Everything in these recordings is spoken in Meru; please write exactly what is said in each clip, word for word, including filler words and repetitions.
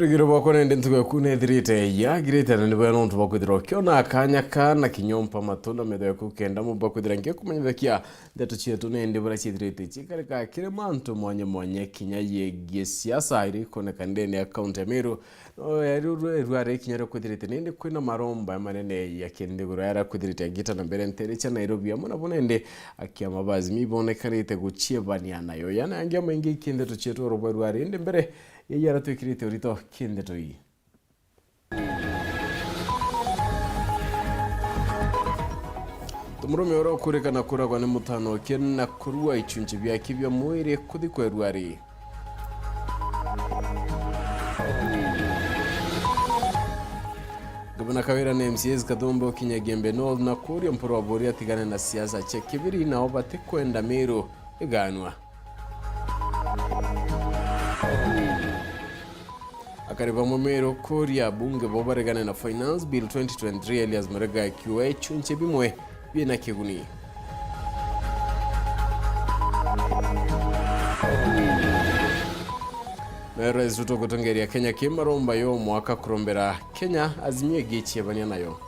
Rugiro bwakwa nende ntugo yaku nethirite yagirite, na nibwega nontu bwa kwithirwa ukiona kanya ka na kinyompa matu na metho yaku kenda mumba kwithira ngikumenyithakia ndeto cietu nende buria ciithirite cikarika kiri mantu mwanya mwanya kinya yegie siasa iria ikoneka ndene ya kaunti ya Meru. No, ya riu rwe-, rwari ikinya ria kwithirite nindi kwina maromba manene ya kinthiguru aria kwithirite agita na mbere ntere cia Nairobi amwe nabo nindi akia mavazi mibonekanite guciebania nayo. Yana yangi amaingi ikintheto cietu orobwe rwari indi mbere Yeye aratwikirite urito ki ndeto ii? Tumurume uria ukurikana kuragwa ni mutanoke na kurua ichunchi biake bia mwiri kuthi kwerua ri? Gavana Kawira na M C As Kathumba ukinya Gembe North na kuria Mpuru Aburi atigane na siasa cia kibiri nao batikwenda Meru iganwa. Akari bamwe Meru kuria abunge bo baregane na Finance Bill twenty twenty-three, Elias Murega akiuga ichunchi bimwe bina kiguni. Na Rais Ruto gutongeria Kenya ki maromba yo mwaka kurombera Kenya Azimio igichiebania nayo.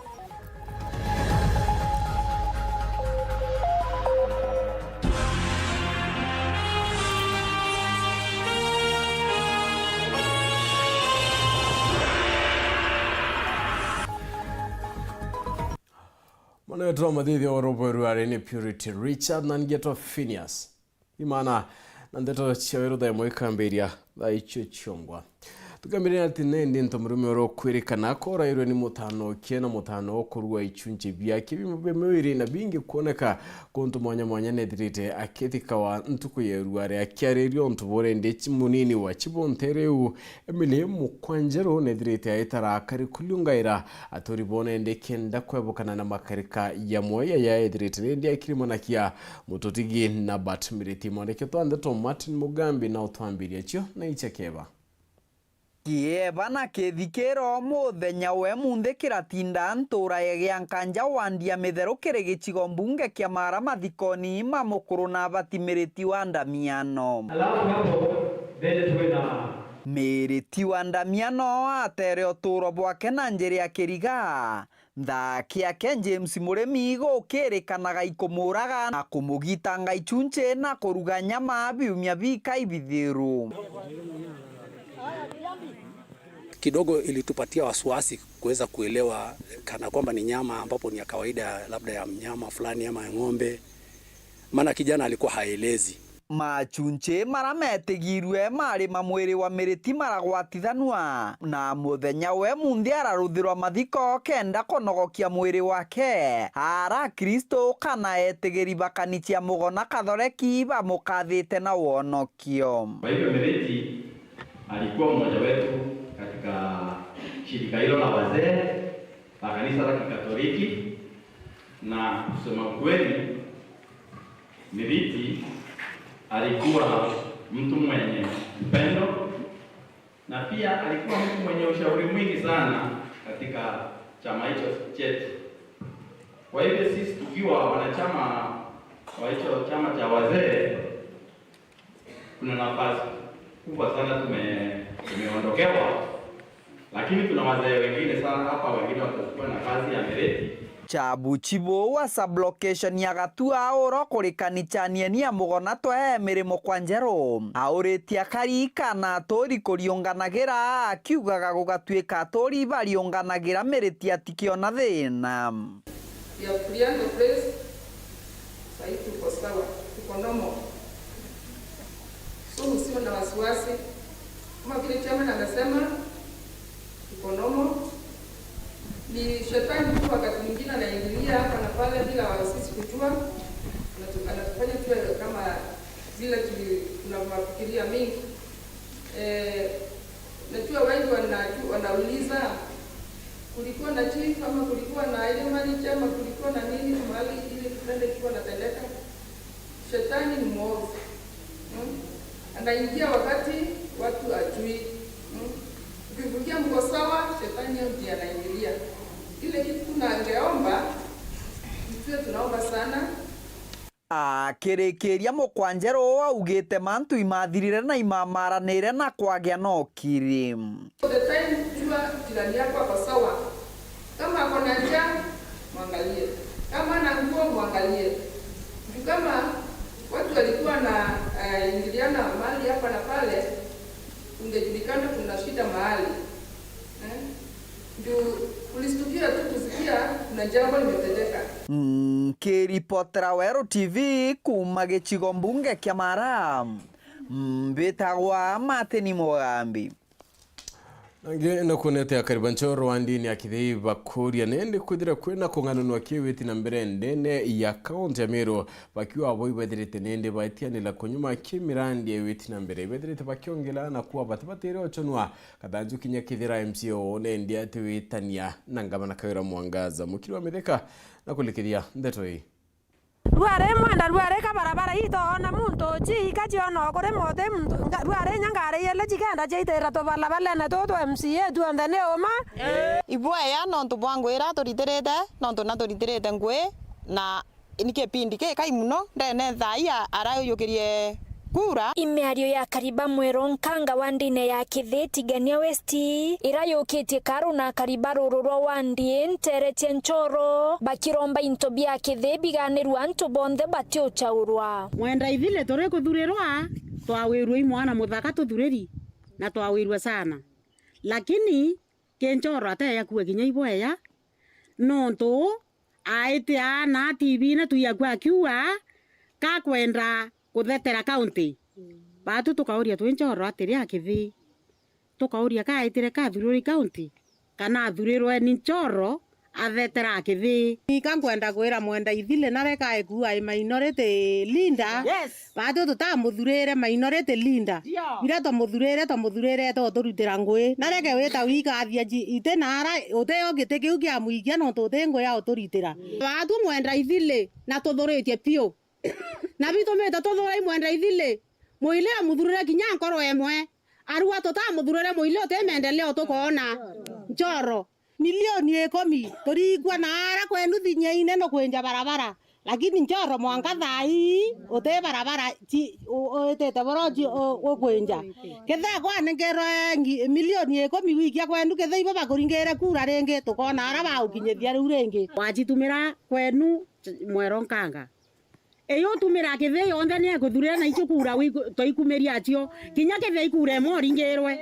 Mwana wetu wa mathithi wa rubwe rwari ni Purity Richard na ngetwa Phineas. Imana na ndeto cia weru thaa imwe ikambiria thaa icio ciongwa. Tukambiria ati nendi nto murume uria ukwirikana akorairwe ni mutano ukie na mutano ukurua ichunchi biake bimwe bia mwiri na bingi kuoneka kuntu mwanya mwanya nethirite akithikawa ntuku ya irua ria kiaririo ntu burendi chi munini wa chibonte riu Emily Mukwanjeru nethirite aitara akari kuliungaira aturi bonendi kenda kwebukana na makarika ya mwoya ya ethirite nendi akirimanakia Mututigi Norbert Miriti. Mwandiki twa ndeto Martin Mugambi na utwambiria cio na ichekeba. Kieba na kithikiro muthenya we munthi kiratinda ntura ya gia nkanja wa ndia mitheru kiri gicigo mbunge kia Mara mathikoni ma mukuru na abati Miriti wa Ndamiano. Alafu hapo mbele tuwe na Miriti wa Ndamiano atere uturo bwake na njira ya kiriga. Nthaki yake James Murimi gukirikanaga ikumuuraga na kumugitanga ichunchi na kuruga nyama biumia bikai bithiru. Kidogo ilitupatia wasiwasi kuweza kuelewa kana kwamba ni nyama ambapo ni ya kawaida, labda ya mnyama fulani ama ya ng'ombe, maana kijana alikuwa haelezi. Machunchi mara metigirue mari ma mwiri wa Miriti maragwatithanua, na muthenya we munthi araruthirwa mathiko kenda kunogokia mwiri wake. Ara Kristo kana etigiri bakanichia mugona Kathoreki bamukathite na wonokio. Kwa hivyo Miriti alikuwa mmoja wetu katika shirika hilo la wazee la kanisa la Kikatoliki, na kusema ukweli, Miriti alikuwa mtu mwenye upendo na pia alikuwa mtu mwenye ushauri mwingi sana katika chama hicho chetu. Kwa hivyo sisi tukiwa wanachama wa hicho chama cha wazee, kuna nafasi kubwa sana tume-, tumeondokewa, lakini kuna wazee wengine sana hapa, wengine watachukua nafasi ya Miriti. Chabu Chibu wa sub-location ya Gatua uro kurikani cha Nienia Mugona twa Emiri Mukwanjeru auritie akari kana aturi kuriunganagira, akiugaga gugatuika aturi bariunganagira Miriti atikiona thina. We have cleared the place. Sahii tuko sawa, tuko normal. So msiwe na wasiwasi. Kama vile chairman amesema, tuko normal. Ni shetani tu wakati mwingine anaingilia hapa na pale bila sisi kujua. Anatu-, anatufanya tuwe kama vile tuli-, tunavyofikiria mingi. Eh, najua wengi wanaju-, wanauliza, kulikuwa na chief ama kulikuwa na ile manager ama kulikuwa na nini mahali ile kitendo ilikuwa inatendeka? Shetani ni mwovu. Hmm? Anaingia wakati watu hajui. Hmm? Ukifikiria mko sawa, shetani yeye ndiye anaingilia. Ile kitu tunangeomba, tuwe tunaomba sana. Ah, Akirikiria, Mukwanjeru uu augite mantu imathirire na imamaranire na kwagia na ukiri. The time jua jirani yako ako sawa. Kama ako na njaa, mwangalie. Kama ana nguo, mwangalie. Juu kama watu walikuwa na, eh, ingiliana mali hapa na pale, ungejulikana kuna shida mahali. Eh? Juu tulistukia tu kusikia kuna jambo limetendeka. Nkiripotera Weru T V kuuma gicigo mbunge kia Mara, mbitagwa Martin Mugambi. Nangi nukwonete akari ba nchoro wa ndini ya Kithii bakuria nindi kwithira kwina kung'ananua ki witi na mbere ndene ya kaunti ya Meru, bakiuga abo ibethirite nindi baitianira kunyuma ki mirandi ya witi na mbere ibethirite bakiongela na kuuga bati batire ochonwa. Kathanju kinya kethira M C A oo nendi ati witania na ngavana Kawira Mwangaza. Mukiri wa Mithika na kulikithia ndeto ii. Ruare mwenda ruare ka barabara ii toona muntu uci ika ciona o kuri moti muntu nga-, ruare inya ngari ili cikenda ciaitira tubarabarene tutu M C A tuonthe ni uma. Ibwea nontu bwa ngui iria aturitirite, nontu naturitirite ngui na ni kipindi gikai mono ndene thaa ii a-, arayukirie kura. I miario ya Kariba Mwero Nkanga wa ndine ya Kithii Tigania West, ira yukitie Karu na Kariba ruru rwa wandi ntere cia Nchoro, bakiromba into bia Kithii biganirua antu bonthe batiuchaurwa. Mwenda ithili turi kuthurirwa, twawirua i mwana muthaka tuthuriri, na twawirua sana. Lakini ki Nchoro ateya kuuga kinya ibwea, nontu aiti aana T V-ine twiakua akiuga, kakwenda kuthetera kaunti. Baatu tukauria twi Nchoro atiri a Kithii. Tukauria kaitire kathuriri kaunti, kana athurirwe ni Nchoro athetera a Kithii. Ika nkwenda kwira Mwenda Ithili nare kaikuua i minority leader. Yes. Baatu tutamuthurire minority leader. Ndio. Biria twamuthurire, twamuthurire tuturutira ngui. Nareke wita wika athia ji-, iti naara, utio giti kiu kia muikia nontu uti ngui ya uturitira. Baatu Mwenda Ithili na tuthuritie piu. Na bitumite tuthura i Mwenda Ithili. Muili amuthurire kinya nkoro emwe. Arua tutamuthurire muili uti maendeleo tukoona. Nchoro. Milioni ikumi, turikua na ara kwenu Thinyaine nukwinja barabara. Lakini Nchoro mwanka thaa ii, uti barabara ci-, u-, uitite boro ci-, u-, ukwinja. Kethira kwanengerwe ngi-, milioni ikumi wikia kwenu, kethira ibo bakuringire kura ringi, tukoona ara baukinyithia riu ringi. Wacitumira kwenu, Mwero Nkanga. Iyo utumira Kithii yonthe ni ekuthurira na icio kura wiku-, twaikumiria acio. Kinya kethira ikura imwe uringirwe.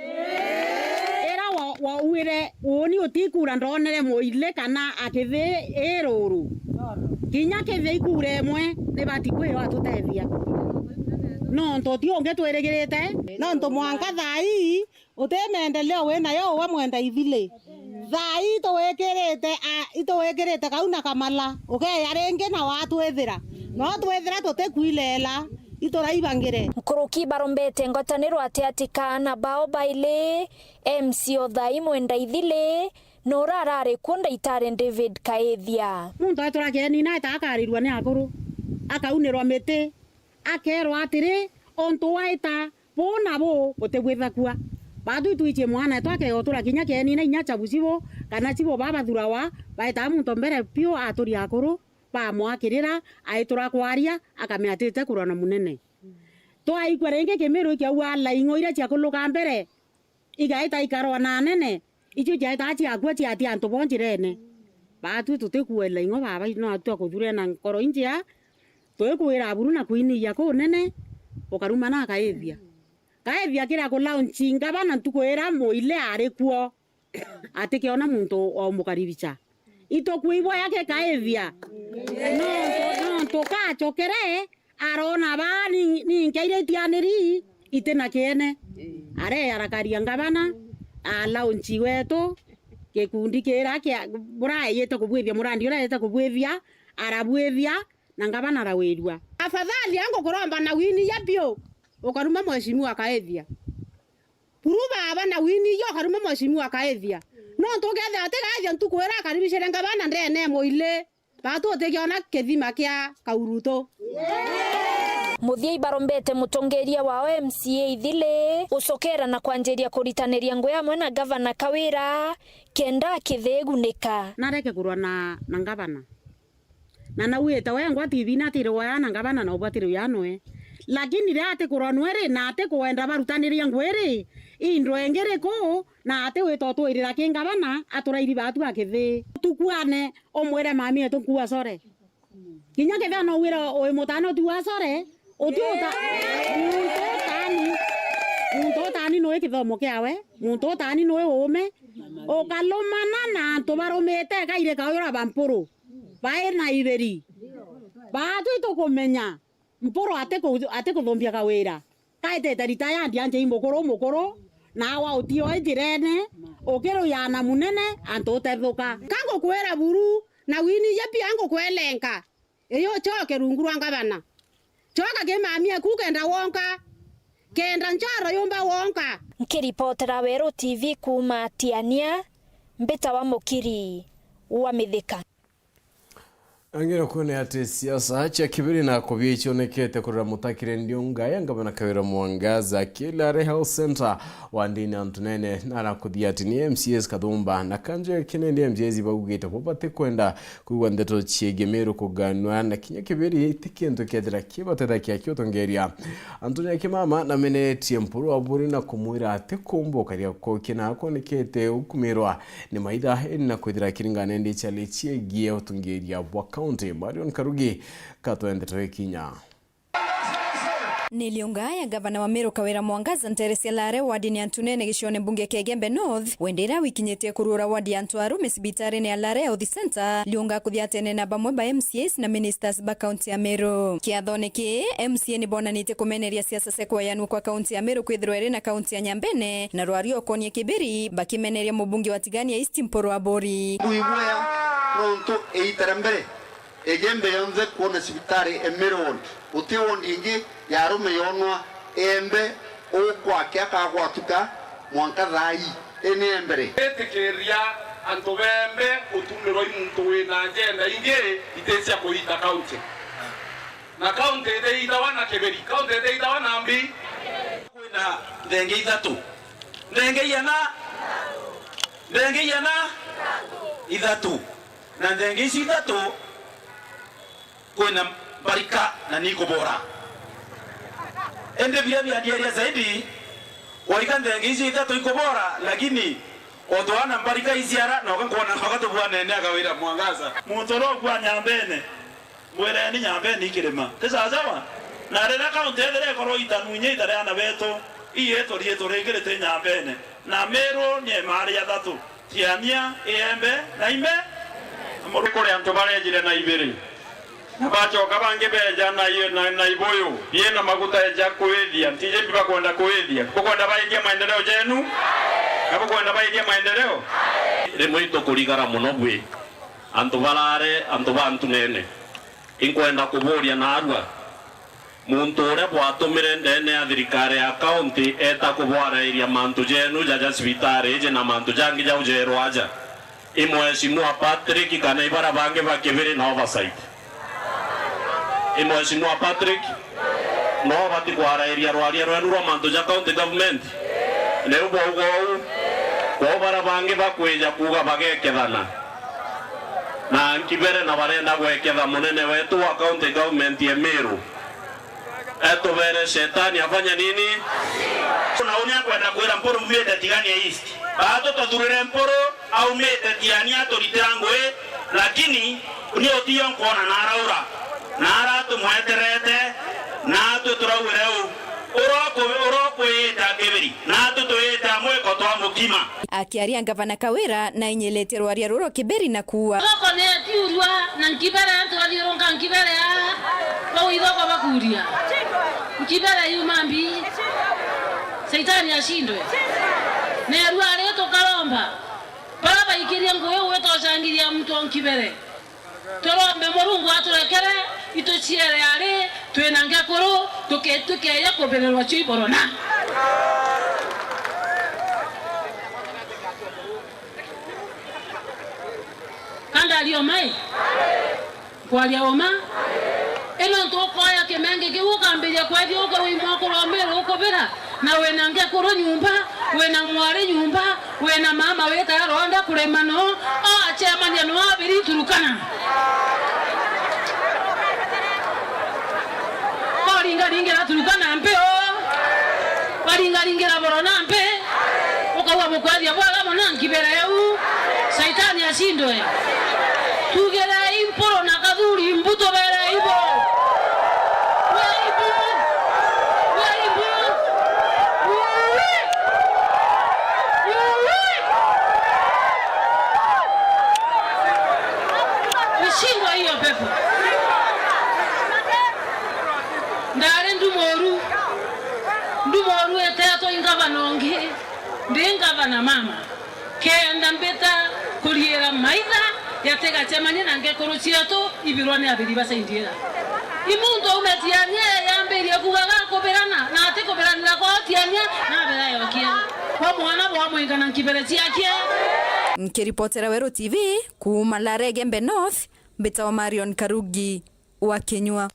Ira wa-, wauire uuni utikura ndonere muili kana a Kithii i ruru. Kinya kethira ikura imwe ni bati kwi yo atutethia. Nontu ti ungi twirigirite. Nontu mwanka thaa ii, uti maendeleo winayo uwe Mwenda Ithili. Thaa ii tuwikirite, a, ituwikirite kau na kamala, ukeya ringi na watwithira. No twithira tutikwilela, ituraibangire. Nkuruki barombete ngwataniro ati ati kaana bao baili, M C O thaa ii Mwenda Ithili, na uria arari kuo ndaitari David Kaithia. Muntu atura kieni na aita akarirua ni akuru, akaunirwa miti, akerwa atiri, untu waita buu na buu butibwithakua. Baatu itwichie mwana etu akeotura kinya kieni na inya chabu cibo, kana cibo babathurawa, baetaa muntu mbere piu aturia akuru, bamwakirira, aitura kwaria, akamea atite kurwa na munene. Twaikua ringi Kimiru ikiaua laing'o iria ciakuluka mbere, igaita ikarwa na anene, icio ciaetaa ciakua ciatia antu bo njirene. Baatu tutikuela ing'o baba, no atwa kuthure na nkoro injia, twikwira buru na kwiniia kuu nene, ukaruma na Kaithia. Kaithia kiria ku launch ngavana ntuku iria muile ari kuo, atikiona muntu wa umukaribisha. Itukuibwa yake Kaithia. Nontu, nontu kachokere, arona baa ni, ni nkia iria itianiri, iti na kiene. Are arakaria ngavana, a launch wetu, gikundi kira kia, burayite kubwithia, murandi urayite kubwithia, arabwithia, na ngavana arawirua. Afadhali angu kuromba na wini ya piu, ukaruma mheshimiwa Kaithia. Buru baba na wini iyo ukaruma mheshimiwa Kaithia. Nontu ukethira ati Kaithia ntuku iria akaribicire ngavana ndene muili, baatu utikiona kithima kia kaurutu. Muthia ibarombete mutongeria wao M C A Ithili gucokera na kwanjiria kuritaniria ngui amwe na gavana Kawira kenda akithigunika. Nareke kurwa na, na gavana. Na nauite wengwa T V-ini atiri waya na ngavana na ubwatiri uya nwe. Lakini riria atikuronwe ri, na atikwenda barutanirie ngui ri, indwe ingi riku, na atiwita utwirira ki ngavana, aturairi batu akithii. Tukwane, umwire mami etu nkua sore. Kinya kethira no wira wi mutano tu wa sore, uti uta-, muntu utani, muntu utani nui kithomo kiawe, muntu utani nui uume, ukalumana na antu barumite kairi kauyura ba mpuru, bai na ibiri. Baatu itukumenya, mpuru atiku-, atikuthumbia kawira. Kaitite ritaya ndianjei mukuru mukuru, nawe utioi njirene, ukiruyana munene, antu utethuka. Ka ngukwira buru, na winije pia ngukwelenga, iyo ucoke rungu rwa ngavana. Coka ki mami eku kenda wonka, kenda ncoro yumba wonka. Nkiripotera Weru T V kuuma Tiania, mbitawa Mukiri wa Mithika. Angina kwone ati siasa cia kibiri na kubia icionekete kurira mutakire ndiunga ya ngavana Kawira Mwangaza Kilare Health Centre wa ndini antu nene, na arakuthia ati ni M C As kathumba na kanjo ya kinene M C As baugite bo batikwenda kwigua ndeto ciegii Meru kuganwa na kinya kibiri ti kintu kiethira kibatethagia kiutongeria antu nyaki mama na menetie mpuru wa buri na kumwira ati kumbukaria kuki na akonekete ukumirwa ni maitha, indi na kwithira akiringana ndi ciari ciegii utungiria bwa kaunti. Marion Karugi katwendete ikinya. Ni liunga ya ngavana wa Meru Kawira Mwangaza ntere cia Lare wardini ya Ntunene gicione mbunge kia Igembe North, wendera wikinyitie kurura ward ya antu arume cibitarine ya Lare Health Centre, liunga kuthia tene na bamwe ba M C As na ministers ba kaunti ya Meru. Kiathone kii, M C A ni bonanitie kumeneria siasa cia kweyanua kwa kaunti ya Meru kwithirwa iri na kaunti ya Nyambene, na rwaria ukonie Kibiri, bakimeneria mubunge wa Tigania East Mpuru Aburi. Kuigwea nontu iita ria mbere Igembe yonthe kwona cibitari e Meru ward, guti ward ingi ya arume yonwa. Igembe ukwake akagwatuka mwanka thaa ii, ii ni Igembe. Itikiria antu ba Igembe gutumirwa i muntu wina agenda ingi iti cia kuita kaunti. Na kaunti itiitawa na Kibiri, kaunti itiitawa na mbi. Kwina nthenge ithatu. Nthenge iana? Nthenge iana? Ithatu. Na nthenge icio ithatu, kwina mbarika na ni ikubora. Indi biria biandieria zaidi, waika nthenge icio ithatu ikubora, lakini o twana mbarika iciara, noka nkwona noka tubwanene akawira mwangaza. Muntu uria ukua Nyambene, ngwireni Nyambene ikirima. Ti sawa sawa? Na riria kaunti ethira ikorwo itanu inya itari ana betu, ii itu riitu ringi riti Nyambene. Na Meru ni emari athatu. Tiania, Igembe, na Imbe. Kuri antu barejire na ibiri, na bacoka bangi beja na i-, na, na ibuyu biina maguta eja kuithia, ntiji mbi bakwenda kuithia. Bukwenda baithia maendeleo jenu? Na bukwenda baithia maendeleo? Rimwe itukurigara muno bwi antu barare, antu ba Ntunene. Inkwenda kuburia naarua, muntu uria bwatumire ndene ya thirikari ya kaunti eta kubwarairia mantu jenu jaja cibitari iji na mantu jangi jau jerwa aja, i Mheshimiwa Patrick kana i bara bangi ba Kibiri na oversight? I Mheshimiwa Patrick, no bati kwarairia rwaria rwenu rwa mantu ja county government? Riu bwauga uu, kwou bara bangi bakwija kuuga bagekethana na Nkibere na barenda gweketha munene wetu wa county government ya Meru, etubere shetani afanya nini? Na uni akwenda kwira Mpuru mbuite Tigania East. Baatu tuthurire Mpuru aumite Tiania aturitira ngui, lakini ni utio nkwona na araura. Na ara tumweterete, na atwi turaugire uu, uria uku-, uria ukwiyita Kibiri, na atwi twiyita mwiko twa mukima. Akiaria ngavana Kawira na ainyilitie rwaria ruru Kibiri na kuua. Thoko ni etiurua na Nkibere, antu bathiurunka Nkibere aa, bau ithoko bakuria. Nkibere yuma mbi. Saitani ashindwe. Nerua ari tukaromba. Bara baikirie ngui uu itocangithia muntu o Nkibere. Turombe Murungu aturekere, ituciere ari, twina ngekuru, tuke-, tukeya kubirirwa cio iborona. Ka ndaria uma i? Nkwaria uma? Ino ntu ukoya kimenge kiu ukambiria kwethia uke wi mwakuru wa Meru ukubira, na wina ngekuru nyumba, wina mwari nyumba, wina mama witaga Rwanda kurima no, o acemania no abiri Turukana. Ringira Turkana mpi o? Baringaringira Boro na mpi? Ukauga bukwethia bwega mono nkibere eu. Shaitani ashindwe. Tugirei Mpuru na Kathuri mbu tuberei bo. Wei mbu. Wei mbu. Wei. Wei. Ishindwe hiyo pepo. Ndari ndumoru. Ndumoru etetwe i ngavana ungi. Ndi ngavana mama. Kenda mbita kuriira maitha, yatigacemania na ngekuru cietu ibirwa ni abiri ba Saint Ira. I muntu aume Tiania yambirie kuuga gakubirana, na ati kubiranira kwao Tiania, nabera yokia. Kwa mwana bwa mwinga na nkibere ciakie. Nkiripotera Weru T V kuuma Laregembe North, mbitawa Marion Karugi wa Kinyua.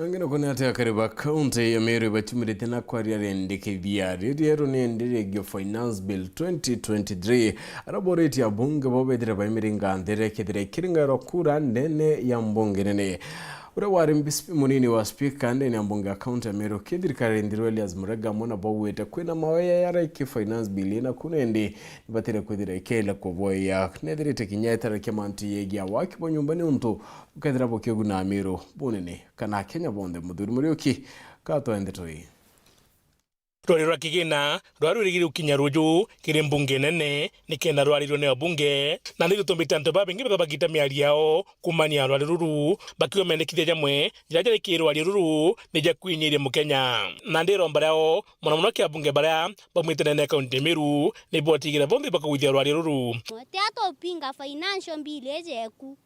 Angi nuku ni ati akari ba kaunti ya Meru ibatimirite na kwaria rendekethia rieru ni endi regio Finance Bill twenty twenty-three, aria boritie abunge bo bethire baimiringa nthire kethire kiringairwa kura ndene ya mbunge nene. Uria wari mbi-, sp-, munini wa spika ndene ya mbunge ya kaunti ya Meru ki thirikari nthirwe Elias Murega amwe na bauite kwina maoya yara iki Finance Bill ina kuna endi nibatire kwithira ikeele kuboya nethirite kinya itara kia mantu yegia waki bwa nyumba ni untu bukethira bukiguna Amiru bunene kana Akenya bonthe. Muthuri Muriuki, katwae ndeto ii. Rwari rwa kigina rwari rwirigire gukinya ruju kiri mbunge nene nikenda rwarirwe ni abunge, na ni rutumbite antu babaingi betha bagita miario yao kumania rwari ruru, bakiuga mendekithia jamwe jara jari ki rwari ruru ni ja kwinyiria Mukenya. Na ndi iromba riao mono mono ki abunge baria baumite nene ya kaunti ya Meru ni bwatigira bonthe bakagwithia rwari ruru. Ti atupinga financial bill iji eku.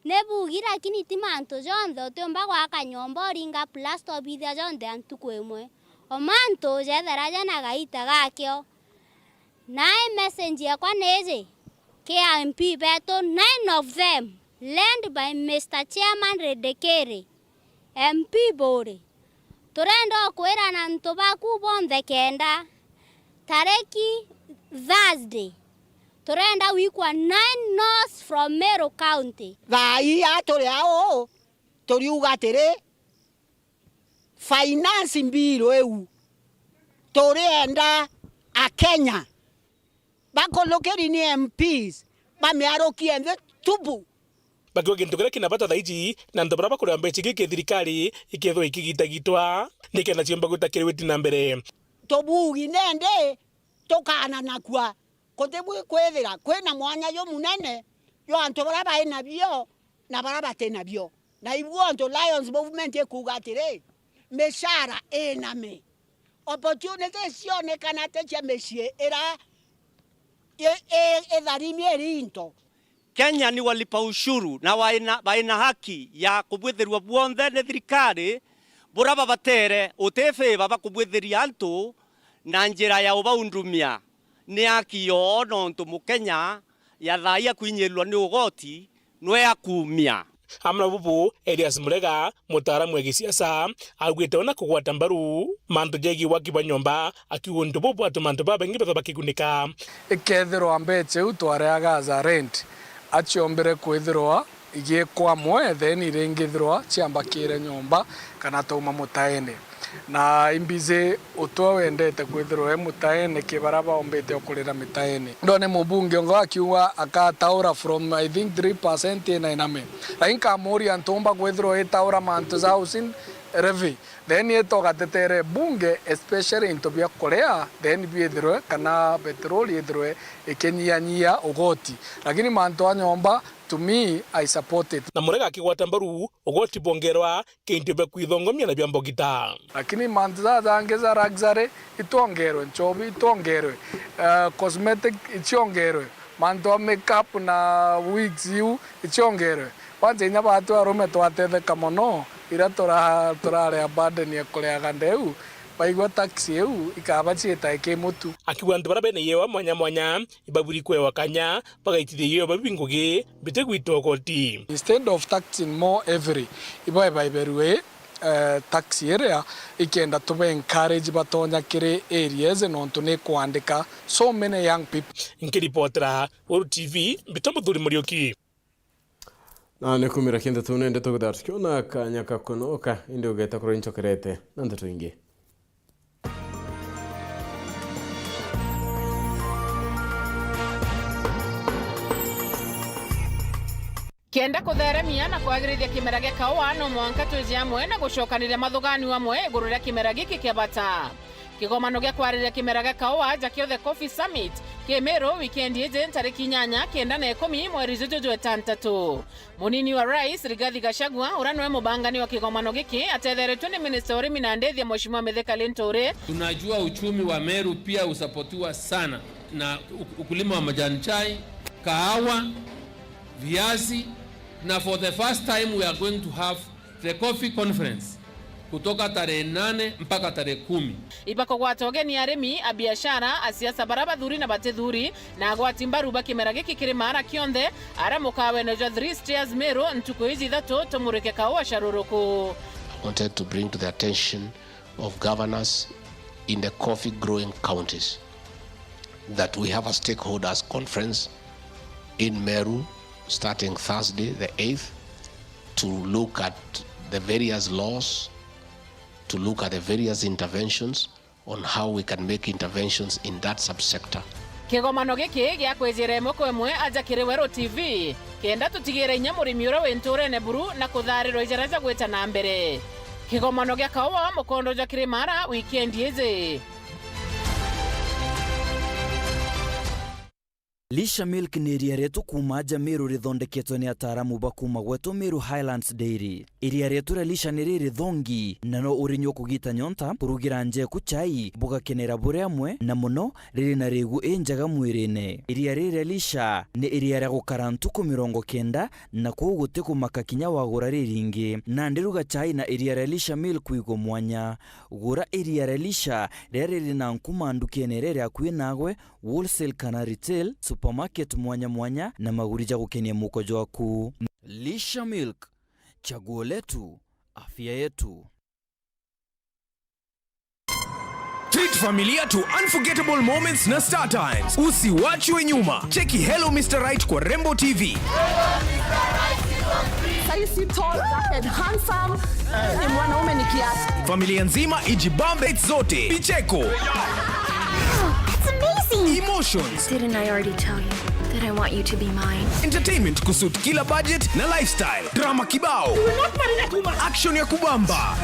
Ni buugi, lakini ti mantu jonthe. Utiumba gwaka nyomba uringa plaster ubithia jonthe ya ntuku imwe. O mantu jethera jena gaita gakio. Nae message yakwa ni iji, ki M P betu, nine of them, led by Mister Chairman Redekere, M P Buri. Turenda ukwirana antu baku bonthe kenda tariki Thursday, turenda gwikwa nine no's from Meru County. Thaa ii a turi au, turiuga atiri, finance bill iu turienda Akenya bakulukiri ni M Ps bamiarukie nthi tubu. Bakiuga gintu kiria kina bata thaiji na antu baria bakuria mbeca igiki thirikari ikethirwa ikigitagitwa nikenda ciumba gwita kiria gwiti na mbere. Tubugi nendi tukananakua, kutibwi kwithira kwina mwanya jumunene jwa antu baria bai nabio na baria bati nabio. Na ibu ontu Lions Movement ikuuga atiri, micara iname, opportunities cionekana ti cia micii ira i, i, itharimi iri into. Kenya ni walipa ushuru na waina, baina haki ya kubwithirua bwonthe ni thirikari buria babatere, uti favor bakubwithiria antu na njira ya ubaundumia. Ni haki yoo nontu Mukenya ya thaai akwinyirwa ni ugoti nwe akuumia. Amwe na bubu, Elias Murega, mutaaramu wa gisiasa, augite ona kugwata mbaru mantu jegii waki bwa nyomba, akiuga untu buu bwatuma antu babaingi betha bakigunika. Ikethirwa mbeca iu twareaga as a rent, aciombire kwithirwa igiikwa amwe, then iringithirwa ciambakire nyomba kana tauma mutaene. Na imbizi utwe wendete kwithirwa e mutaene ki baria baombete ukurira mitaene. Ndone mubunge ungi akiuga akataura from, I think, three percent ina iname. Lakini nkamuria, ntumba kwithirwa itaura mantu ja housing levy? Then itogatetere bunge, especially into bia kuria, then biithirwe kana petrol ithirwe ikinyihanyihia ugoti. Lakini mantu a nyomba, to me, I support it. Na Murega akigwata mbaru ugoti bwongerwa kintu bia kwithongomia na bia mbogita. Lakini mantu jaja jangi ja luxury itwongerwe, nchobi itwongerwe, eh, cosmetic ichiongerwe, mantu a makeup na wigs iu ichiongerwe. Kwanza inya baatu arume twatetheka mono, iria tura-, turarea burden ya kureaga ndeu, baigua tax iu ikaba ciitae ki mutu. Akiuga antu baria bena iewa mwanya mwanya ibaburi kwewa kanya bagaitithia iewa babi ngugi bitigwitwa ugoti. Instead of taxing more heavily, ibae baiberue, eh, tax iria ikenda tube encourage batonya kiri areas nontu ni kwandika so many young people. Nkiripotera Weru T V, mbitwa Muthuri Muriuki. Na ni kumira kintu tu nende tuguthaa tukiona kanya ka kunoka, indi ugeta kurwa inchokerete na ndeto ingi. Kenda kutheremia na kwagirithia kimera gia kaua, no mwanka twiji amwe na gucokaniria mathuganu amwe iguru ria kimera giki kia bata. Kigomano gia kwariria kimera gia kaua ja Kiothe Coffee Summit ki Meru wikendi iji ntariki inyanya, kenda na ikumi mweri juju jwa itantatu. Munini wa Rais, Rigathi Gachagua, uria niwe mubangani wa kigomano giki, atetheretwe ni Minista wa Urimi na Ndithia, Mheshimiwa Mithika Linturi. Tunajua uchumi wa Meru pia usapotiwa sana na uk-, ukulima wa majani chai, kahawa, viazi, na for the first time we are going to have the coffee conference kutoka tarehe nane mpaka tarehe kumi. Ibakugwata ugeni arimi, abiashara, asiasa bara bathuri na batithuri, na agwati mbaru ba kimera giki kiri maara kionthe, ara mukawene jwa Three Stairs Meru ntuku iji ithatu tumurike kaua caruruku. I wanted to bring to the attention of governors in the coffee growing counties that we have a stakeholders conference in Meru starting Thursday the eighth to look at the various laws, to look at the various interventions on how we can make interventions in that subsector. Kigomano giki gia kwijira imwe kwa imwe aja kiri Weru T V, kenda tutigire inya murimi uria wi nturene buru na kutharirwa ijara ja gwita na mbere. Kigomano gia kaua mukondo jwa Kirimara wikendi iji. Lisha Milk ni iria rietu kuuma aja Meru rithondeketwe ni ataaramu ba kuuma gwetu Meru Highlands Dairy. Iria rietu ria Lisha ni riri thongi, na no urinyua kugita nyonta, kurugira njeku chai, bugakenera buri amwe, na mono riri na rigu injega mwirine. Iria riri ria Lisha ni iria ria gukara ntuku mirongo kenda, na kwou guti kumaka kinya wagura riringi. Nandi ruga chai na iria ria Lisha Milk wigwe mwanya. Gura iria ria Lisha riria riri na nkuma ndukene iria iri akui naagwe, wholesale kana retail, supermarket mwanya mwanya, na maguri ja gukenia muko jwaku. Lisha Milk, chaguo letu, afya yetu. Treat familia to unforgettable moments na Star Times. Usiwachwe nyuma. Cheki Hello Mister Right kwa Rembo T V. Sahi si tall, dark and handsome. Ni mwanaume ni kiasi. Familia nzima ijibambe zote. Vicheko. That's amazing. Emotions. Didn't I already tell you that I want you to be mine? Entertainment kusuit kila budget na lifestyle. Drama kibao. Action ya kubamba.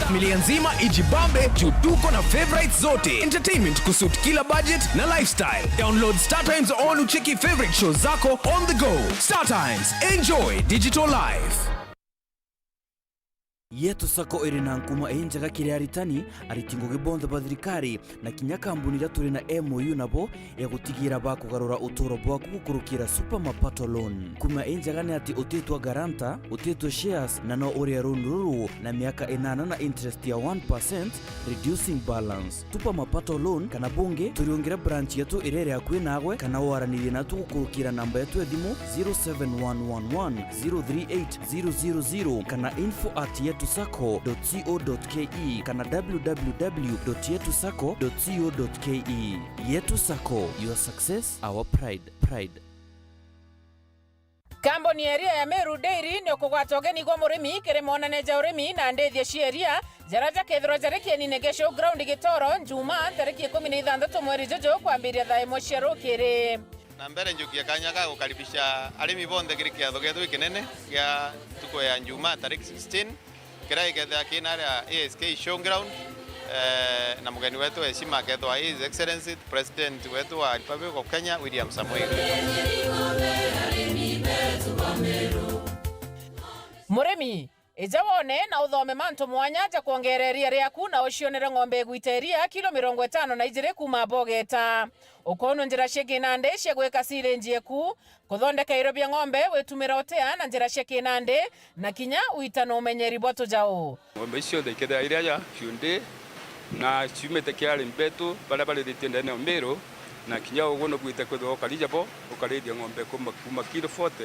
Familia nzima ijibambe juu tuko na favorites zote. Entertainment kusuit kila budget na lifestyle. Download Star Times on ucheki favorite shows zako on the go. Star Times, enjoy digital life. Yetu Sacco iri na nkuma injega kiri aritani, ariti ngugi bonthe ba thirikari, na kinya kambuni iria turi na M O U nabo ya gutigira bakugarura uturo bwaku gukurukira Super Mapato Loan. Nkuma injega ni ati utitwa guarantor, utitwa shares, na no uria runu ruru na miaka inana na interest ya one percent, reducing balance. Tupa Mapato Loan kana bungi turiungire branch yetu iria iri akui naagwe, kana waranirie natu gukurukira namba yetu ya thimu zero seven one one one zero three eight zero zero zero kana info at yetu sacco dot co dot ke kana w w w dot yetu sacco dot co dot ke. Yetu Sacco, your success, our pride. Pride. Kambuni ya iria ya Meru Dairy ni ukugwata ugeni gwa murimi kiri monane ja urimi na ndithia cia iria, jaria jakethirwa jari kienine gia showground Gitoro, Njumaa, ntariki ikumi na ithanthatu mweri juju, kwambiria thaa imwe cia rukiri. Na mbere njukie kanya ga gukaribisha arimi bonthe kiri kiatho gietu gikinene gia ntuku ya Njumaa, tariki sixteen. Kiria gikethira kina aria A S K Showground, eh, na mugeni wetu wa heshima akethwa His Excellency President wetu wa Republic of Kenya, William Samoei Ruto. Murimi, ija wone na uthome mantu mwanya ja kwongeera iria riaku na ucionere ng'ombe igwita iria kilo mirongo itano na ijiri kuuma bogeta. Ukoonwa njira cia kinandi cia gwika silage eku, kuthondeka irio bia ng'ombe witumira utia na njira cia kinandi, na kinya wita na umenyeri bwa tujau. Ng'ombe ici cionthe ikethira iri aja ciundi na ciumite kiri arimi betu baria barithitie ndene ya Meru, na kinya uguo nubwite kwithirwa ukari jabo, ukarithia ng'ombe kuma, kuma kilo forty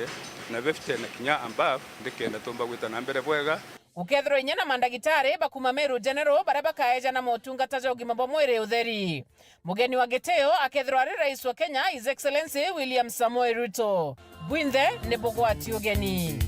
na fifty na kinya above, nikenda tumba gwita na mbere bwega. Gukethirwa inya na mandagitari ba kuuma Meru General baria bakaejana motungata ja ugima bwa mwiri utheri. Mugeni wa gitio akethirwa ari Rais wa Kenya, His Excellency William Samoei Ruto. Bwinthe ni bugwati ugeni.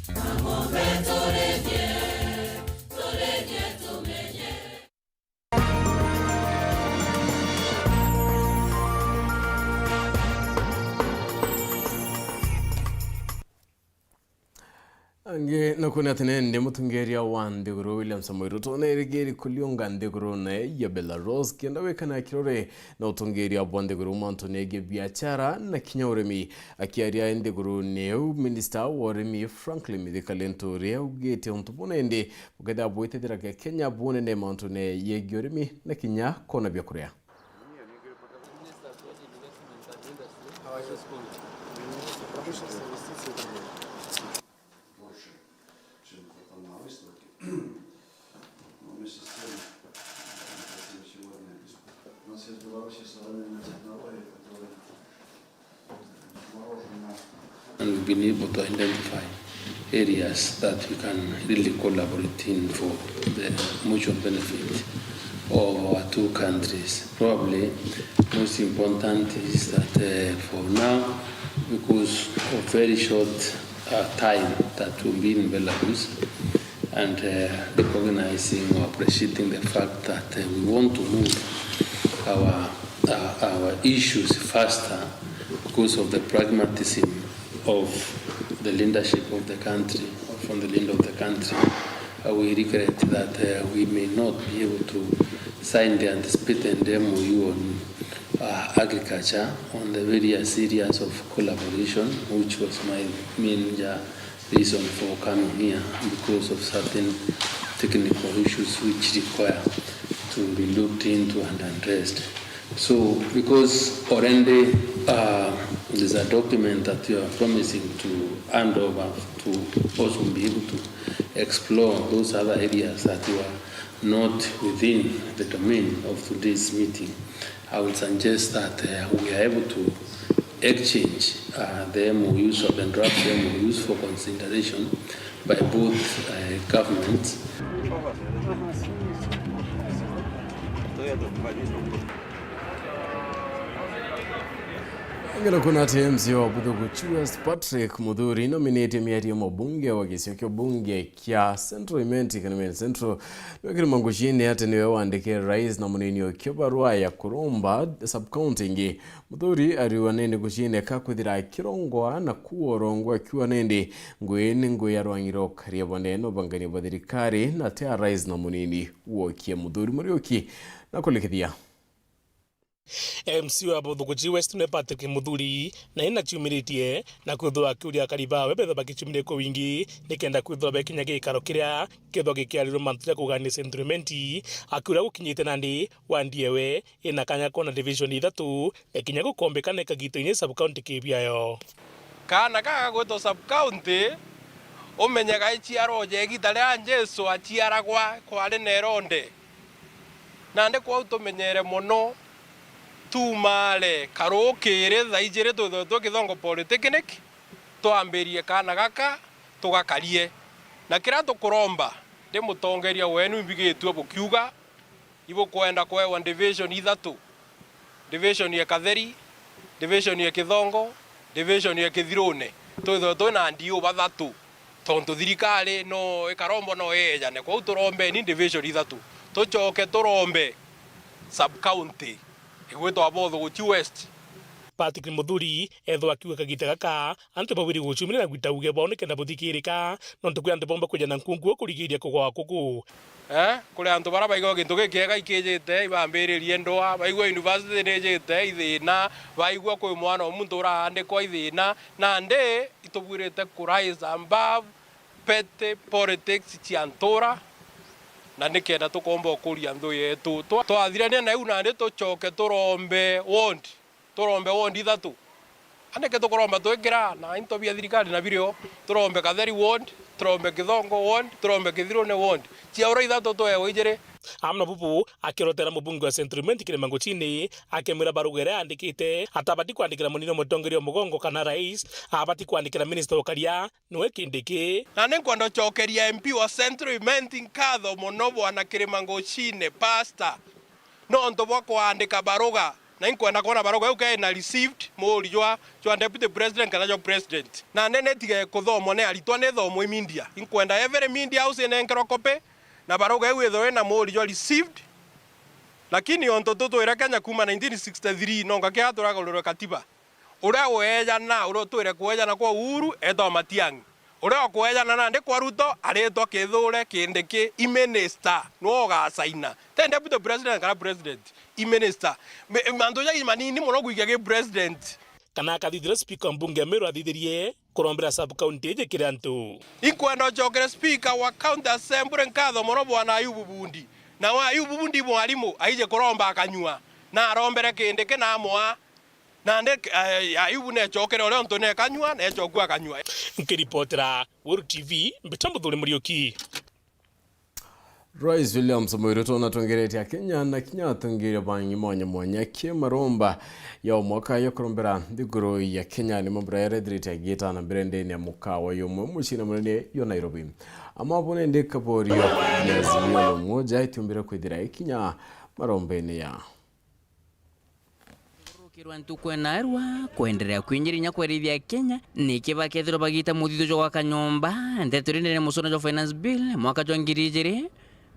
Angi naku ni ati nindi mutongeria wa nthiguru William Samoei Ruto nerigiri kuriunga nthigurune ya Belarus kenda wikana kirore na utongeria bwa nthiguru mantune yegii biachara na kinya urimi. Akiaria nthigurune iu, minista wa urimi Franklin Mithika Linturi augite untu buna indi bukethira bwitithiragia Kenya bunene mantune yegii urimi na kinya kwona biakuria. Больше, чем хватало на выставке. Но вместе с тем, мы хотим сегодня исп-, у нас есть в Беларуси современные технологии, которые мороженое. And we've been able to identify areas that we can really collaborate in for the mutual benefit of our two countries. Probably most important is that, uh, for now, because of very short uh, time that we've been in Belarus, and, uh, recognizing or appreciating the fact that, uh, we want to move our, uh, our issues faster because of the pragmatism of the leadership of the country, or from the leader of the country. Uh, we regret that, uh, we may not be able to sign the anticipated M O U on uh, agriculture on the various areas of collaboration, which was my major reason for coming here, because of certain technical issues which require to be looked into and addressed. So, because already, uh, there's a document that you are promising to hand over to also be able to explore those other areas that you are not within the domain of today's meeting, I would suggest that, uh, we are able to exchange, uh, the M O Us or the draft M O Us for consideration by both, uh, governments. Ngero kuna ati M C A wa Buthuguchi West Patrick Muthuri nominatie miario mubunge wa gicigo kia ubunge kia Central Imenti kana Imenti Central, Wekiri Mangushini ati niwe wandikire rais na munini ukio barua ya kuromba sub-county ingi. Muthuri ariuga nindi gucine ka kwithira akirongoa na kuorongwa akiuga nindi ngui ni ngui ya rwang'i rwa ukaria bunene na ubangania bwa thirikari na ti a rais na munini wokie. Muthuri Muriuki na kulikithia. M C A wa Buthuguchi West nwe Patrick Muthuri, na inaciumiritie na kwithwa akiuria akari bawe bethwa bakicumirie kwa wingi nikenda kwithwa bekinya gikaro kiria kethwa gikiarirwe mantu ja kugania Central Imenti, akiuria gukinyite nandi wandi ewe ina kanya kwona division ithatu, na kinya gukombekana ikagita inya sub-county kibiayo. Kaana gaka gwitwa sub-county, umenye gaiciarwa ja igita ria Jesu aciaragwa kwari na ironde. Nandi kwou tumenyere mono, tuumare karukiri thaa ijiri twithwe twi Kithongo Polytechnic, twambirie kaana gaka tugakarie. Na kiria tukuromba, ndi mutongeria wenu imbigitue bukiuga, ibukwenda kwewa division ithatu, division ya Katheri, division ya Kithongo, division ya Kithirune. Twithwe twi na D O bathatu. Tontu thirikari no ikarombo no iejane, kwou turombeni division ithatu, tucoke turombe sub-county igwitwa Buthuguchi West. Patrick Muthuri ethwa akiuga kagita gaka, antu babwiri gucumira na gwita uge bwao nikenda buthikirika, nontu kwi antu bomba kwejana nkungu kurigiria kugwa kuku. Eh, kuri antu bara baigua gintu gikiega ikijite, ibambiririe ndwaa, baigua university nijite, ithina, baigua kwi mwana o muntu uraandikwa, ithina, nandi itubwirite ku rise above petty politics cia ntura, na nikenda tukomba ukuria nthu yetu. Twa-, twathirania na iu nandi tucoke turombe ward, turombe ward ithatu. Andike tukuromba twikira na into bia thirikari na birio, turombe Katheri ward, turombe Kithongo ward, turombe Kithirune ward. Ciaura ithatu twewe ijiri. Amwe na bubu akirotera mubunge wa Central Imenti Kirima Nguchini, akimwira baruga iria yandikite atabati kwandikira munini wa mutongeria wa mugongo kana rais, abati kwandikira minista wa ukaria niwe Kindiki. Na ni nkwenda ucokeria M P wa Central Imenti nkatho mono, bwana Kirima Nguchini, pastor, nontu bwa kwandika baruga. Na inkwenda kwona baruga iu kaina received, muuri jwa, jwa deputy president kana jwa president. Na nene itige kuthomwa ni aritwa, ni ithomwe i media. Inkwenda every media house inenkerwa copy, na baruga iu ithwe ina muuri jwa received. Lakini ontu tutwire Kenya kuuma nineteen sixty-three, nonga kia turagurirwe katiba. Uria weejana, uria utwire kweejana kwa Uhuru, etagwa Matiang'i. Uria ukweejana nandi kwa Ruto, aritwa Kithure Kindiki, i minister, niwe ugasaina. Ti deputy president kana president, i minister. Me-, mantu jai manini mono gwikia gi president. Kana akathithira speaker wa mbunge ya Meru athithirie kurombera sub county iji kiri antu. Inkwenda ucokere speaker wa county assembly nkatho mono bwana Ayubu Bundi. Na we Ayubu Bundi mwarimu aije kuromba akanyua. Na arombere Kindiki na amwa. Nandi, eh, Ayubu necokere uria untu nekanyua, necokua akanyua. Nkiripotera Weru T V, mbita Muthuri Muriuki. Rais William Samoei Ruto natwongeretie Akenya na kinya atongeria bangi mwanya mwanya ki maromba ya o mwaka ya kurombera nthiguru ya Kenya ni mambura yarethirite agita na mbere ndene ya mukawa yomwe mucii na munene yo Nairobi. Amwe abo nende kaborio ya Azimio la Umoja itiumbire kwithira ikinya marombene ya Rukirwa ntuku enarua kwenderea kwinjira inya kwerithia Kenya, niki bakethirwa bagita muthithio jwa gwaka nyomba, nteto iria ndene musonda jwa Finance Bill mwaka jwa ngiri ijiri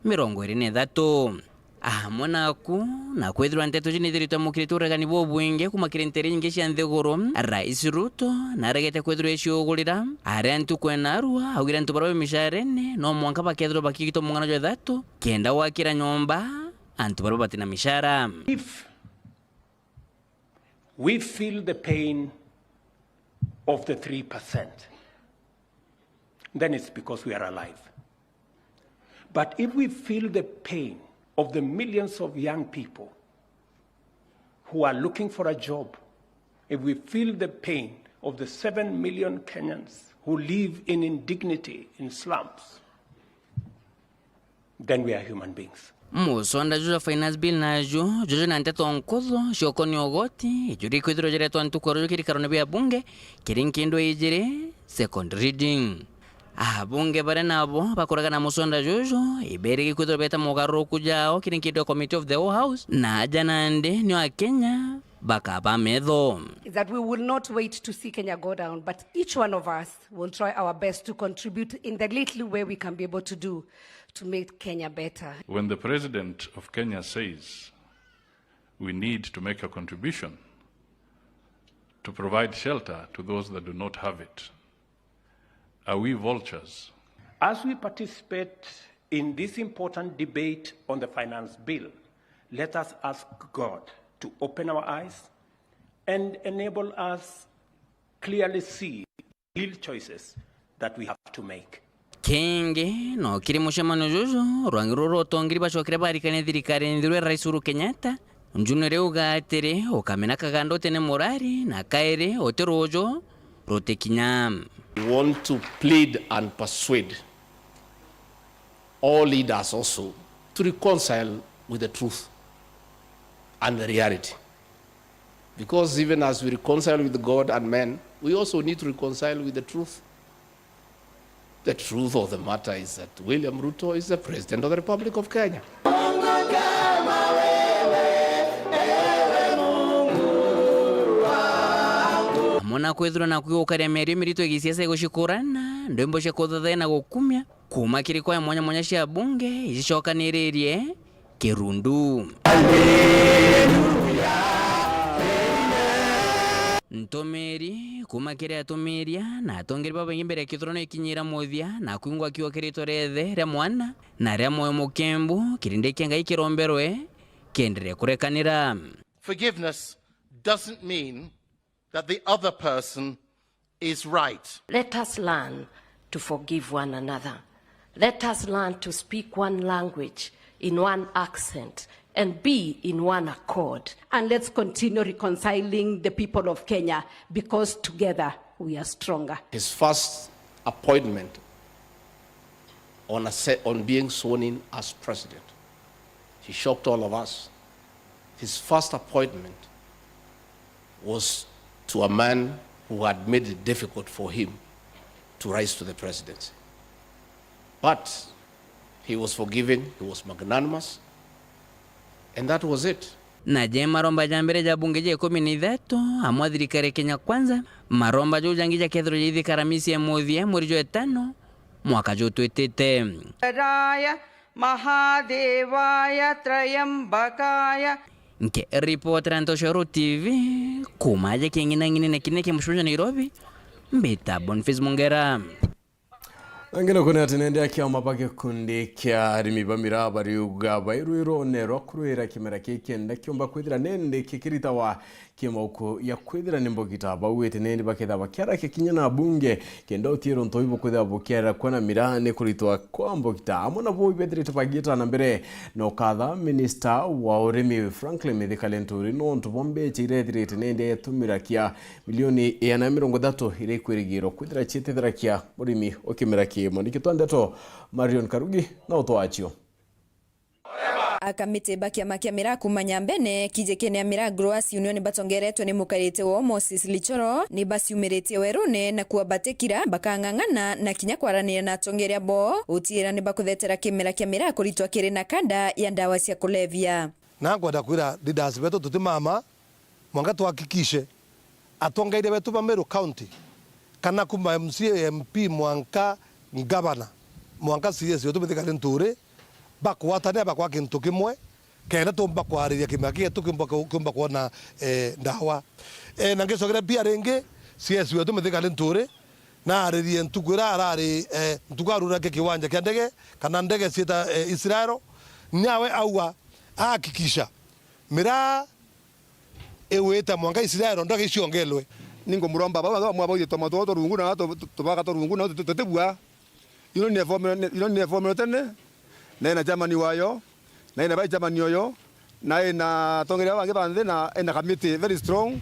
mirongo iri na ithatu. Amwe naku, na kwithirwa nteto iji nithiritwe mukiritwe uregani bubwingi kuma kiri ntere ingi cia nthiguru, Rais Ruto naregete kwithirwa iciugurira aria ntuku enarua augire antu baria be misharene no mwanka bakethirwa bakigitwa mung'ana jwa ithatu kenda gwakira nyomba antu baria batina mishara. If we feel the pain of the three percent, then it's because we are alive. But if we feel the pain of the millions of young people who are looking for a job, if we feel the pain of the seven million Kenyans who live in indignity in slums, then we are human beings. Musonda juju jwa Finance Bill naju juju na nteto nkuthu ciokoni ugoti juri kwithirwa jiretwa ntuku ya ruju kirikarone bia bunge kiri nkindu ijiri second reading. Abunge baria nabo bakoraga na musonda juju iberigi kwithirwa beta mugaruruku jao kiri nkindu ya Committee of the Whole House, na aja nandi nio Akenya bakaba metho. Is that we will not wait to see Kenya go down, but each one of us will try our best to contribute in the little way we can be able to do to make Kenya better. When the president of Kenya says we need to make a contribution to provide shelter to those that do not have it, are we vultures? As we participate in this important debate on the finance bill, let us ask God to open our eyes and enable us clearly see real choices that we have to make. Kingi no kiri mucemanio juju, rwangi ruru rwa utongeri bacokire barikania thirikari nthiru ya Rais Uhuru Kenyatta. Njune riu uga atiri, ukamena kaganda utene murari, na kairi uti ruju rutikinya. We want to plead and persuade all leaders also to reconcile with the truth and the reality. Because even as we reconcile with God and men, we also need to reconcile with the truth. The truth of the matter is that William Ruto is the President of the Republic of Kenya. Amwe na kwithirwa na kwigukaria miario miritu ya gisiasa igucikurana, ndwimbo cia kuthathaya na gukumia, kuma kiri kwaya mwanya mwanya cia bunge icicokaniririe kirundu. Ntumiri kuma kiri atumiria na atongeri babaingi mbere ya kithurano ikinyira muthia na kwingwa kiugo kiri ritwa ria Ithe, ria Mwana na ria Mwoyo Mukimbu, kirindi kia Ngai kiromberwe kienderee kurekanira. Forgiveness doesn't mean that the other person is right. Let us learn to forgive one another. Let us learn to speak one language, in one accent, and be in one accord. And let's continue reconciling the people of Kenya, because together we are stronger. His first appointment on a se-, on being sworn in as president He shocked all of us. His first appointment was to a man who had made it difficult for him to rise to the presidency. But he was forgiving, he was magnanimous, and that was it. Na je maromba ja mbere ja bunge ja ikumi na ithatu, amwe a thirikari ya Kenya Kwanza, maromba jau jangi jakethirwa jaithikara misi ya muthia mweri jwa itano mwaka juu twitite. Raya Mahadevaya Trayambakaya. Nkiripotera Ntoshoro T V, kuma aja king'inang'inene kinene kia mucunja Nairobi, mbita Boniface Mongera. Angina kuni ati nende akiama ba gikundi kia arimi ba miraa bariuga bairwirone rwa kurwira kimera kii kenda kiumba kwithira nindi kikiritawa kimauku ya kwithira ni mbogita. Bauite nindi bakethira bakiarakia kinya na bunge kenda utiiro ntoibu kwithira bukiarira kwona miraa ni kuritwa kwa mbogita. Amwe nabo ibethirite bagiita na mbere na ukatha minista wa urimi Franklin Mithika Linturi nontu bwa mbecha iria ethirite nindi etumira kia milioni igana na mirongo ithatu iria ikwirigirwa kwithira ciitithirakia murimi o kimera kiimwe. Nikitwa ndeto, Marion Karugi na utwaachio. Akamiti ba kiama kia miraa kuuma Nyambene, kijikene ya Miraa Growers Union batongeretwe ni mukarite woo Moses Lichoro, ni baciumiritie werune na kuambatikira bakang'ang'ana na kinya kwaraniria na atongeria boo utiira ni bakuthetera kimera kia miraa kuritwa kiri na kanda ya ndawa cia kulevya. Na nkwenda kwira leaders betu tutimama, mwanka tuhakikishe atongeria betu ba Meru County, kana kuma M C A, M P mwanka ngavana, mwanka C S wetu Mithika Linturi, bakwatanira bakwa kintu kimwe, kenda tumba kwariria kimera kietu kiumba ku-, kiumba kwona, eh, ndawa. Eh, na ngicokera pia ringi, C S wetu Mithika Linturi, naaririe ntuku iria arari, eh, ntuku arurake kiwanja kia ndege, kana ndege ciita, eh, Israel, nawe auga, ahakikisha miraa igwita mwanka Israel ndege iciongelwe. Ningumuromba baba, baba mwabaithie toma twao twa rungu na tu-, tu-, tubaka twa rungu na tu-, tu-, tutibua. Ino ni efomero, ino ni efomero tene, na ina chairman wayo, na ina vice chairman oyo, na ina atongeria bangi banthi, na ina committee very strong,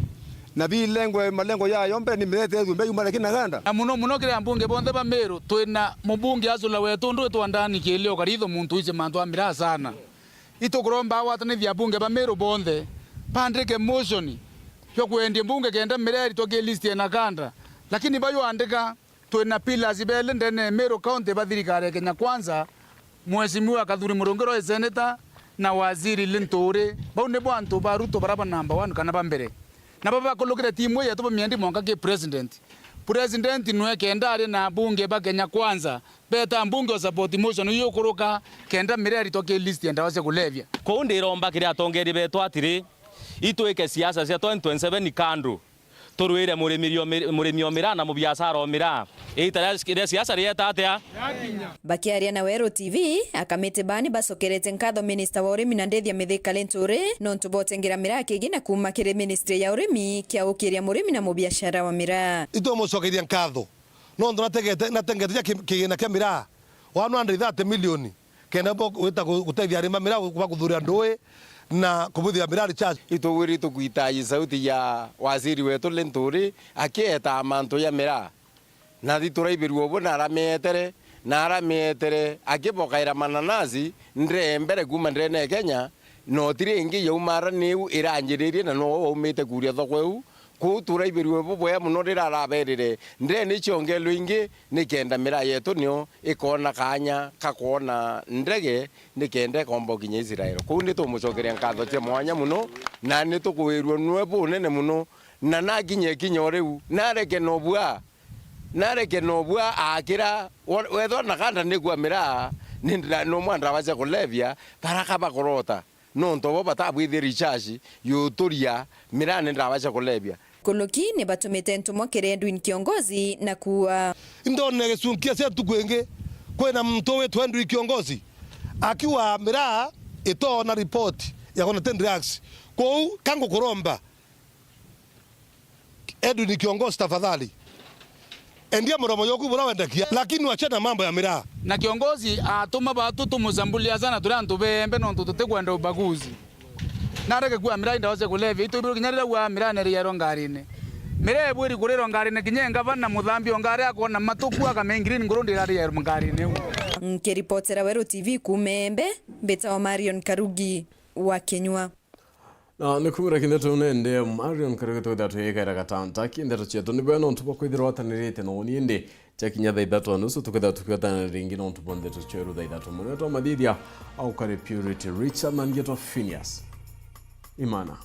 na bilengwe, malengo yayo mbere ni mirete ethumbe yumare kina ganda. Na muno muno kiri ambunge bonthe ba Meru, twina mubunge Azula wetu, ndu itwa ndani kiilio karitho muntu wici mantu a miraa sana. Itukuromba agwatanithia abunge ba Meru bonthe, bandike motion jwa kwendia mbunge kenda miraa iritwa ki list ya Nakanda. Lakini bayuandika, twina pillars beli ndene ya Meru County ba thirikari ya Kenya Kwanza, Mheshimiwa Kathuri Murungi ura senator na Waziri Linturi. Bau nibo antu ba Ruto bara ba number one kana ba mbere. Nabo bakulukire timu yetu bamiendi mwanka ki president. President nwe kenda ari na abunge ba Kenya Kwanza, beta mbunge o support motion iu ikuruka, kenda miraa iritwa ki list ya ndawa cia kulevya. Kou ndiromba kiri atongeria betu atiri, itwike siasa cia twenty twenty-seven kando, turwire murimi o mi-, murimi o miraa na mubiashara o miraa. Iita ria, ria siasa rieta atia? Bakiaria na Weru T V, akamiti baa ni bacokerete nkatho minista wa urimi na ndithia Mithika Linturi nontu bwa utengera miraa kigina kuuma kiri ministry ya urimi kia gukiria murimi na mubiashara wa miraa. Itumucokeria nkatho. Nontu nategete, natengete ja ki-, kigina kia miraa one hundred thirty million, kenda bo gwita gu-, gutethia arimi ba miraa gu-, ba kuthuria ndui na kubwithia miraa recharge. Itugwiri tukwita i sauti ya waziri wetu Linturi akieta mantu ya miraa. Na thi turaibirua ubu na aramietere, na aramietere akibokaira mananasi ndee mbere kuuma ndene ya Kenya, na utiri ingi yaumara niu iranjiririe na nowe waumite kuria thoko iu. Kuu turaibirue bubwea mono riria araberire, ndene iciongelwe ingi, nikenda miraa yetu nio ikona kaanya ka kwona ndege, nikenda ikomba ukinya Israel. Kuu nitumucokeria nkatho cia mwanya mono, na nitukuirua nwe bunene mono, na nakinya ikinya o riu, nareke nobua, nareke nobua akira, wethwa na kanda nikua miraa, ni ndira-, nomwa ndawa cia kulevya, baraka bakorota. Nontu bo batabwithie recharge yuturia miraa ni ndawa cia kulevya. Kuluki ni batumite ntumwa kiri Edwin Kiongozi na kuua. Indone gicunkia cia ntuku ingi, kwina muntu witwa Edwin Kiongozi akiwa miraa itoona report ya kwona ten drugs. Kou ka ngukuromba, Edwin Kiongozi, tafadhali, endia muromo yoku bura wendagia, lakini wachana mambo ya miraa. Na Kiongozi atuma batu tumucambulia sana turi antu beembe nontu tutikwenda ubaguzi. Nareke kua miraa i ndawa cia kulevya, itubirwe kinya riria gua miraa neriairwa ngarine. Miraa ibwiri kurirwa ngarine kinya engavana muthambia o ngari akona matuku akamengirine nguru ndirariairwa ngarine iu. Nkiripotera Weru T V kuuma Embe, mbitawa Marion Karugi wa Kinyua. Na ni kumira kindeto nende Marion Karugi, twitha twikara gatanta ki ndeto cietu. Ni bwega nontu bwa kwithirwa watanirite na uni, indi ciakinya thaa ithatu na nusu tukethira tukiotana ringi nontu bwa ndeto cieru thaa ithatu. Munene twa mathithia aukare Purity Richard na ndietwa Phineas Imana.